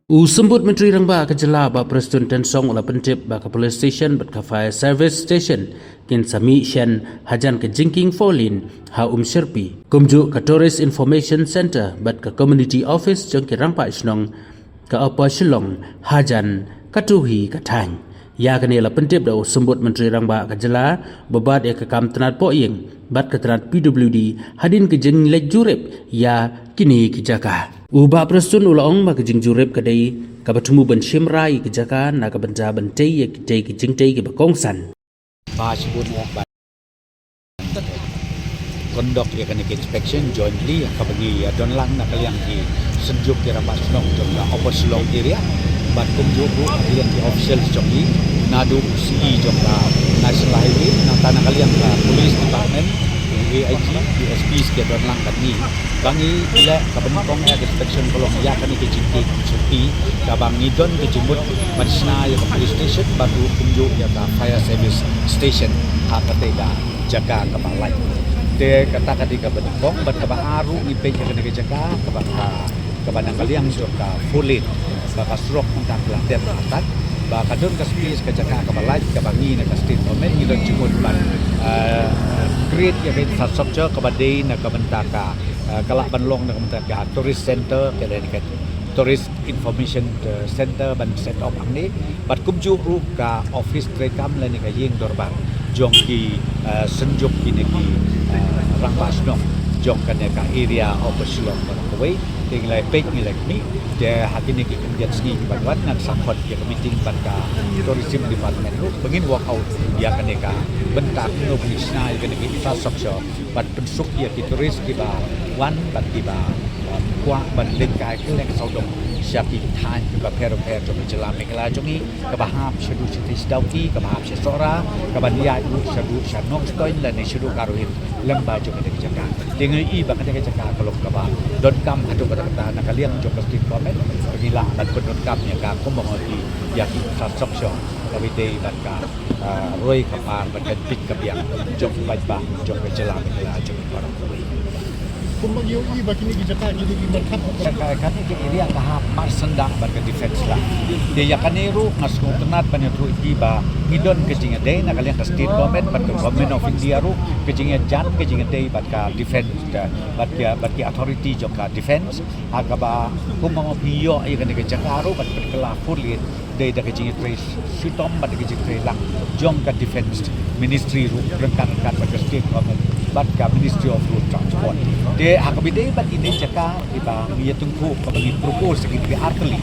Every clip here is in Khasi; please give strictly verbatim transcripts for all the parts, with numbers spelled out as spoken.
U Symbud Myntri Rangbah ka jylla Bah Prestone Tynsong u la pyntip ba ka police station bad ka fire service station kin sa mih shen hajan ka jingkieng four lane ha Umshyrpi. Kumjuh ka Tourist Information Centre bad ka Community Office jong ki rangbah shnong ka Upper Shillong hajan katto hi ka thaiñ. Ïa kane la pyntip da u Symbud Myntri Rangbah ka jylla ba bat ïa ka kam tnat pohïing bad ka tnat P W D hadien ka jingleit jurip ïa kine ki jaka. U Bah Prestone u la ong ba ka jingjurip ka dei kaba thmu ban shim rai ïa ki jaka na ka bynta ban tei ïa kitei ki jingtei kiba kongsan. Ba shibun ong ba conduct ïa kane ka inspection jointly ha kaba ngi ïa don lang na ka liang ki synjuk ki rangbah shnong jong ka Upper Shillong area bad kumjuh ruh na ka liang ki officials jong ngi, naduh u C E jong ka National Highway, nangta na ka liang ka police department, u A I G, u S Ps ki don lang bad ngi. Ba ngi leh ka ban kong ïa ka inspection ka long ïa kane ka jingtei shuki kaba ngi don ka jingmut ban shna ïa ka police station bad ruh kumjuh ïa ka fire service station ha katei ka jaka kaba lait. Te kata ka dei kaba nyngkong bad kaba ar ruh ngi peit ïa kane ka jaka kaba ka kaba na ka liang jong ka four lane ba ka surok mynta ka la dep atat ba ka don ka space ka jaka kaba lait kaba ngi na ka state government ngi don jingmut ban, eh, create ïa ka infrastructure kaba dei na ka bynta ka, eh, ka lah ban long na ka bynta ka tourist center ka dei ka tourist information, eh, center ban set up hangne bad kumjuh ruh ka office treikam lane ka ïing dorbar jong ki, eh, synjuk kine ki, eh, rangbah shnong jong kane ka area of Shillong bad kawei. Te ngi la peit ngi la khmih te ha kine ki khyndiat sngi kiba wan ngan sa khot ïa ka meeting bad ka tourism department ruh ba ngin work out ïa kane ka bynta kumno ba ngin shna ïa kane ka infrastructure ban pynsuk ïa ki tourist kiba wan bad kiba, uh, kwah ban leit kai kylleng sawdong sha ki thaiñ kiba pher pher jong ka jylla Meghalaya jong ngi, kaba hap shaduh shatei sha Dawki, kaba hap sha Sohra, kaba ïaid ruh shaduh sha Nongstoiñ lane shaduh Garo Hills lyngba jong kane ka jaka. Te ngi i ba kane ka jaka ka long kaba donkam haduh katta katta na ka liang jong ka state government ba ngi lah ban pyndonkam ïa ka kumba ngi ïa ki infrastructure kaba dei bad ka ah, roi ka par bad ka bit ka biang jong ka paidbah jong ka jylla Meghalaya jong ka para kawei. Kumba ngi ïohi ba kine ki jaka kine ki markhap ka, ka, kane ka area ka hap marsyndah bad ka defense line. Te ïa kane ruh nga sngewtynnat ban ïathuh ïa phi ba ngi don ka jingïadei na ka liang ka state government bad ka Government of India ruh, ka jingïajan ka jingïadei bad ka defense, ka, bad ka, bad ki authority jong ka defense. Ha kaba kumba ma phi ïoh ïa kane ka jaka ruh ban pynkylla four lane dei da ka jingïatrei shitom bad da ka jingïatrei lang jong ka Defense Ministry ruh ryngkat ryngkat bad ka State Government bad ka Ministry of Road Transport. Te ha kaba ïadei bad kine ki jaka kiba ngi ïatyngkhuh kaba ngi propose ïa kine ki artylli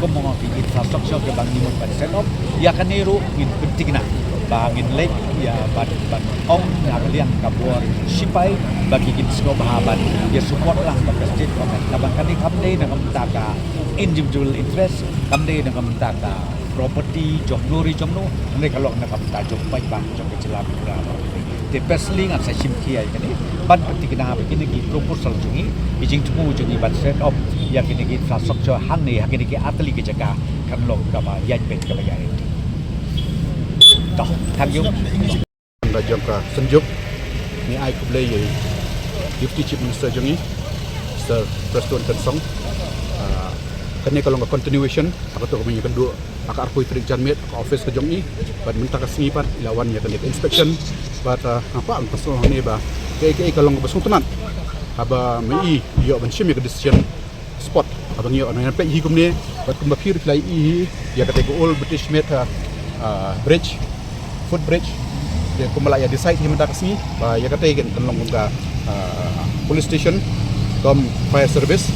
kum ma ki infrastructure kiba ngi mut ban set up, ïa kane ruh ngin pynthikna ba ngin leit ïa ban, ban ong na ka liang ka bor shipai ba ki kin sngewbha ban ïa support lang bad ka State Government. Kaba kane kam dei na ka bynta ka individual interest, kam dei na ka bynta ka property jong no re jong no, hynrei ka long na ka bynta jong paidbah jong ka jylla Meghalaya. Te personally ngan sa shim khia ïa kane ban pynthikna ba kine ki proposal jong ngi, ki jingthmu jong ngi ban set up ïa kine ki infrastructure hangne ha kine ki artylli ki jaka kan long kaba ïaid beit kaba ïaid. Toh, thank you. Ba jong ka Synjuk, ngi ai khublei ïa i Deputy Chief Minister jong ngi, Sir Prestone Tynsong. Ah, kane ka long ka continuation ha kato kaba ngi ïakynduh ha ka arphew tarik Janmiet ha ka office ka jong i. Bad mynta ka sngi pat i la wan ïa kane ka inspection. Bad, ah, nampak personal hangne ba kaei kaei ka long kaba sngewtynnat haba ma i ïoh ban shim ïa ka decision spot. Haba ngi ïoh nang peit hi kumne bad kumba phi ruh phi la ïohi hi ïa kata ka old British made, ah, ah, bridge, footbridge. Te kumba la ïa decide hi mynta ka sngi ba ïa kata kan long kum ka, ah, police station cum fire service.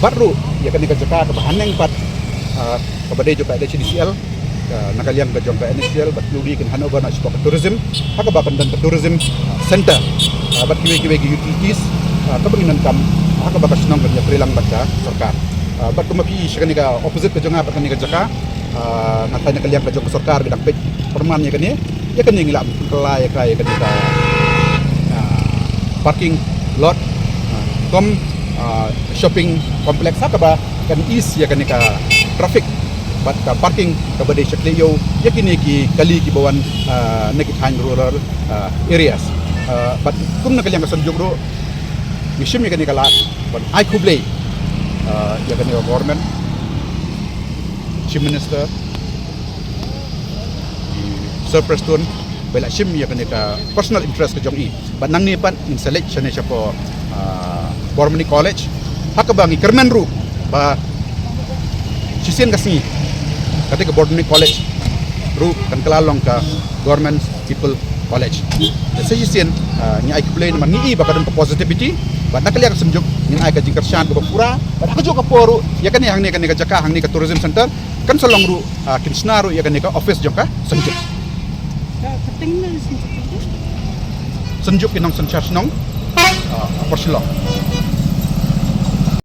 Bad ruh ïa kane ka jaka kaba haneng pat, ah, kaba dei jong ka N H D C L, ah, na ka liang ka jong ka N H D C L bad P W D kin hand over na sha ka tourism, ha kaba kan don ka tourism center, ah, bad kiwei kiwei ki utilities, ah, kaba ngin donkam ha kaba ka shnong kan ïatrei lang bad ka sorkar. Ah, bad kumba phi i sha kane ka opposite ka jong nga bad kane ka jaka, ah, nga tharai na ka liang ka jong ka sorkar ki dang peit pyrman ïa kane, ïa kane ngi la pynkylla ïa ka, ïa kane ka, ah, parking lot, ah, cum, ah, shopping complex ha kaba kan ease ïa kane ka traffic bad ka parking kaba dei sha khlieh ïew ïa kine ki kali kiba wan, ah, na ki thaiñ rural, ah, areas. Ah, bad kum na ka liang ka Synjuk ruh ngi shim ïa kane ka lad ban ai khublei, ah, ïa kane ka government Chief Minister, i Sir Prestone, ba la shim ïa kane ka personal interest ka jong i. Bad nangne pat ngin sa leit shane shapoh Bormani College. Ha kaba ngi kyrmen ruh ba shisien ka sngi kata ka Bormani College ruh kan kylla long ka Government People College. Te sa shisien ngi ai khublei namar ngi i ba ka don ka positivity. Bad na ka liang ka Synjuk ngin ai ka jingkyrshan kaba pura. Bad ha kajuh ka por ruh ïa kane hangne kane ka jaka hangne ka tourism center kan sa long ruh kin shna ruh ïa kane ka office jong ka Synjuk. Synjuk ki nongsynshar shnong Upper Shillong.